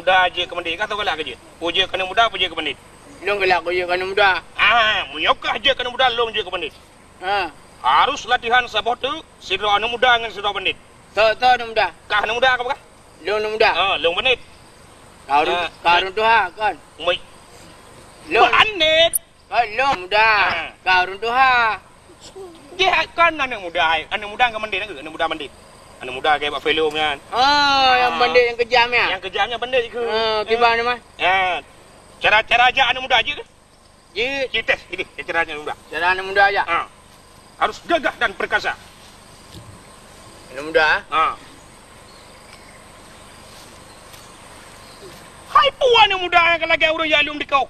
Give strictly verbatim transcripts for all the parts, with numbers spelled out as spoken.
Muda jeuet keu bandét, ka teugalak keu jeuet. Peue jeuet keu aneuk muda, peue jeuet keu bandét. Lôn galak keu jeuet keu aneuk muda. Ah, meunyoe kah jeuet keu aneuk muda, lôn jeuet keu bandét. Ha. Harus latihan saboh teuk sidroe aneuk muda ngon sidroe bandét. Soe, soe aneuk muda? Kah aneuk muda kah peugah? Lôn aneuk muda. Ah, lôn bandét. Ka ureueng, ah, ka ureueng tuha, kon? Mui. Lôn. Bandét. Kon lôn muda. Ah. Ka ureueng tuha. Jih kan aneuk muda, hai. Aneuk muda ngon bandét, aneuk muda bandét. Aneuk muda kayak bak filem nyan. Oh, nyang, ah, bandét nyang keujam nyan? Nyang keujam nyan bandét jih. Oh, kiban, ah, mah? Ah. Cara-cara jak aneuk muda jih. Jih. Jih tes, ini, cara aneuk muda. Cara aneuk muda jak? Ah. Harus gagah dan perkasa. Aneuk muda, eh? Ah. Hai peue aneuk muda nyang ka lagèe ureueng jak lom dikau.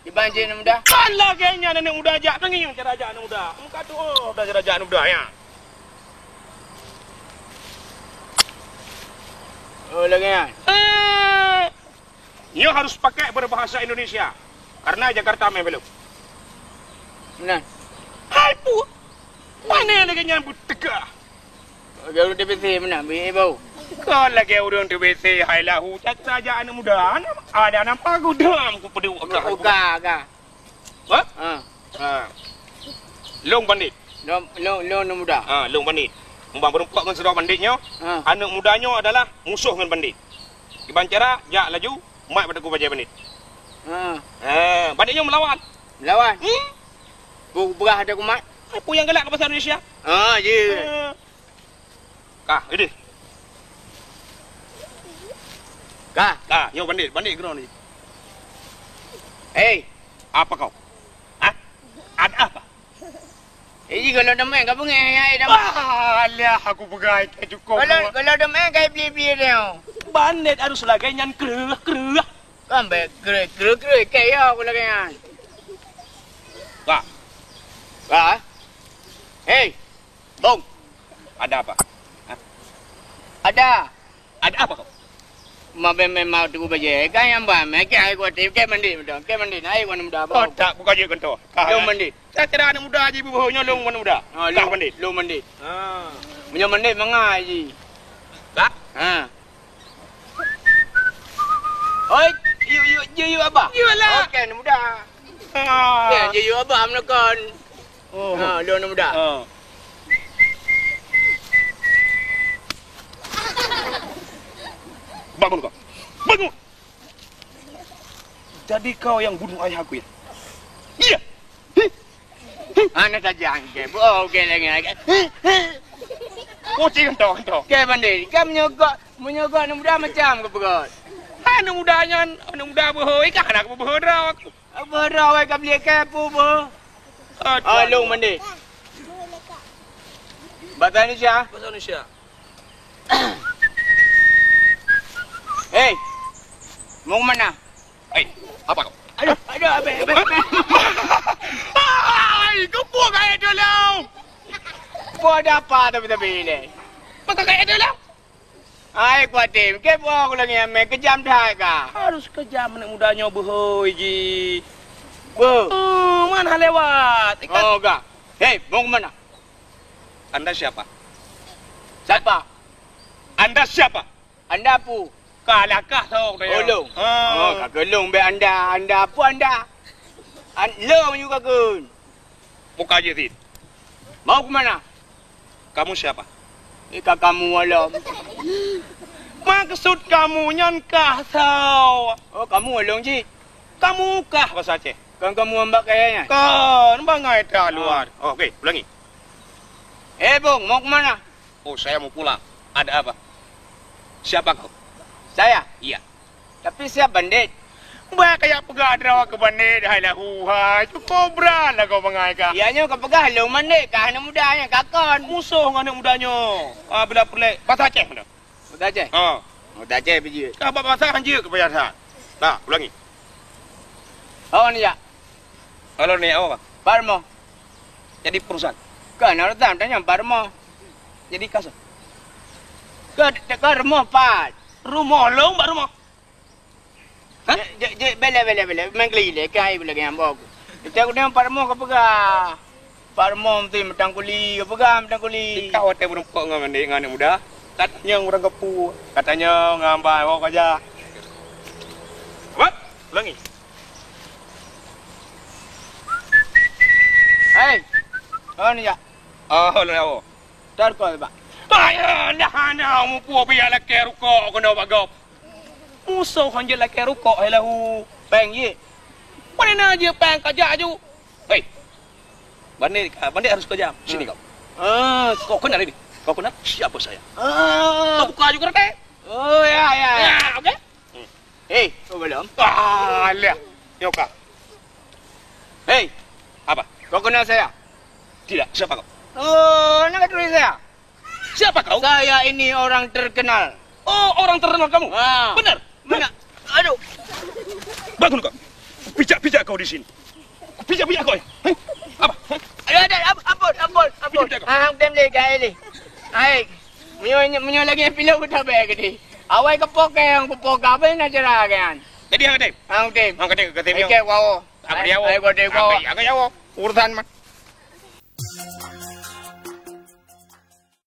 Kiban jih aneuk muda? Ka lagèe nyan aneuk muda jak, tangieng cara jak aneuk muda. Muka tu, oh, dah cara jak aneuk muda, ya. Oh, lagèe nyan. Eh, nyoe harus pakai berbahasa Indonesia. Karena Jakarta main film. Meunan. Hai peue. Pane lagèe nyan beuteugah. Lagèe ureueng T B C meunan, beu bau. Kon lagèe ureueng T B C, hai lahu, caca jak aneuk muda, aneuk, aneuk, aneuk pagu dam ku peuduk agak. Uka, uka. Hah? Ha. Ha. Lôn bandét. Lôn, lôn, lôn aneuk muda. Ha, lôn bandét. Mumbang meurumpok ngon sidroe bandét nyoe, ha, aneuk muda nyoe adalah musoh ngon bandét. Kiban cara, jak laju, mat bak teungku bajèe bandét. Ha. Ha, bandét nyoe meulawan. Meulawan? Hmm. Ku peugah ata kumat. Hai peue nyang galak keu bahasa Indonesia? Ah, ya. Ah. Kah, idéh. Kah. Kah, nyoe bandét, bandét keudroe nyoe. Hei. Apa kau? Hah? Ada apa? Eh, kalau demen, kau bengeh, ya, ya, dah. Alah, aku peugah, ikai cukup. Kalau, kalau demen, kau beli-beli dia. Bandét harus lagèe nyan kreueh, kreueh. Kan baik, kreueh, kreueh, kreueh, ikai ya, aku lagèe nyan. Kah. Kah? Hei. Bong. Ada apa? Hah? Ada. Ada apa kau? Ma bèe-bèe mau teungku bajèe. Kan nyang ban, mè kèe hai kuat, kèe mandi beutôi, kèe mandi, hai kuat muda bong. Oh, tak, buka je kentô. Kah, lôn mandi. Saya kira aneuk muda ji beubahu nyoe lôn aneuk muda. Ha, kah lôn mandi. Lôn mandi. Ha. Meunyoe mandi mangat ji. Kah? Ha. Oi, yuk, yuk, yuk, yuk, abah. Yuk lah. Okey, aneuk muda. Ha. Ya, je yuk abah meunokon. Oh. Ha, lôn aneuk muda. Ha. Bangun kau. Bangun. Jadi kau yang bunuh ayah aku, ya? Iya. Hana saja angke. Oh, okey lagi. Kucing tu, tu. Okey, bandit. Kau menyogok, menyogok aneuk muda macam ke peugah? Aneuk muda nyan, aneuk muda beuhôi kah aneuk beuhôi droe. Apa dah awai ka beli kèe pu beuh? Aduh. Ah, lôn mandi. Bahasa Indonesia. Bahasa Indonesia. Hei, mau ke mana? Hei, apa kau? Aduh, aduh, abang, abang, abang. Hai, kau buang air dalam. Kau ada apa tapi-tapi ni? Maka kayak dalam. Hai, Kuatim, kiban ku lagèe nyan mè, keujam that kah? Harus keujam aneuk muda nyoe beuhôi jih. Beuh. Oh, man han lewat. Ikan. Oh, ga. Hei, mau ke mana? Anda siapa? Siapa? Anda siapa? Anda pu? Ka lah kah sok dah. Oh, lôn. Ha. Oh, ka keu lôn bèk anda. Anda pu anda? An-, lôn juga kun. Buka je, Zid. Mau ke mana? Kamu siapa? Ni ka kamu walom. Maksud kamu nyan kah soe? Oh, kamu walong cit. Kamu kah bahasa Aceh? Kan kamu ambak kaya nyan? Kan bangai tak luar. Oh, okey, ulangi. Eh, Bong, mau ke mana? Oh, saya mau pulang. Ada apa? Siapa kau? Saya? Iya. Tapi siap bandit. Bah kayak peugah droe keu bandit, hai lahu, hai. Cukup brat lah kau bangai kah. Ya nyoe ka peugah lôn bandit, kah aneuk muda nyan ka kon. Musoh ngon aneuk muda nyoe. Ah, bila peureulèe bahasa Aceh mana? Bahasa Aceh? Ha. Bahasa Aceh pih jeuet. Kah bak bahasa han jeuet keu bahasa. Nah, ulangi. Oh, ni ya. Kalau ni apa? Parmo. Jadi perusahaan. Kan harus tanya parmo. Jadi kasar. Ke, ke rumoh pat. Rumoh lôn bak rumoh. Hah? Jek, jek, jek, bele, bele, bele. Main kelile, kai bele nyambok. Kita kena parmo ke peugah. Parmo mesti metang kuli, ke peugah metang kuli. Ikau watèe beureumpok ngon aneuk, ngon aneuk muda. Katanya urang geupeu. Katanya ngambai, oh, aja. Ulangi. Hei! Oh, ni jak. Oh, lôn awoe. Tar kau, Bang. Ayah, dah hana mupu biar lakée rukok keunoe bak gob. Musoh hanjeuet lakée rukok, hai lahu. Péng jih. Pane na jih péng kajak aju. Hei. Bandit, bandit harus kau jam. Sini kau. Ah. Kau kenal ini? Kau kenal siapa saya? Ah. Kau buka aju kereta. Oh, ya, ya, ya. Ya, oke? Hmm. Hei, kau belum? Ah, lihat. Nyoka. Hei. Apa? Kau kenal saya? Tidak, siapa kau? Oh, nak tulis saya? Siapa kau? Saya ini orang terkenal. Oh, orang terkenal kamu? Ah. Benar? Benar. Aduh. Bangun kau. Pijak-pijak kau di sini. Pijak-pijak kau, eh? Hei? Apa? Aduh, aduh, am-, ampun, ampun, ampun. Pijak-pijak kau. Ah, hang tem lé, gai lé. Hai. Meunyoe, meunyoe lagée piloh udah bae gede. Awai keupoke nyang keupoke, apa nyang acara kan? Jadi hang tem? Hang tem. Hang tem, tem. Oke, wow. Apa dia, wow? Ayo, gede, wow. Apa dia, wow? Urusan mah.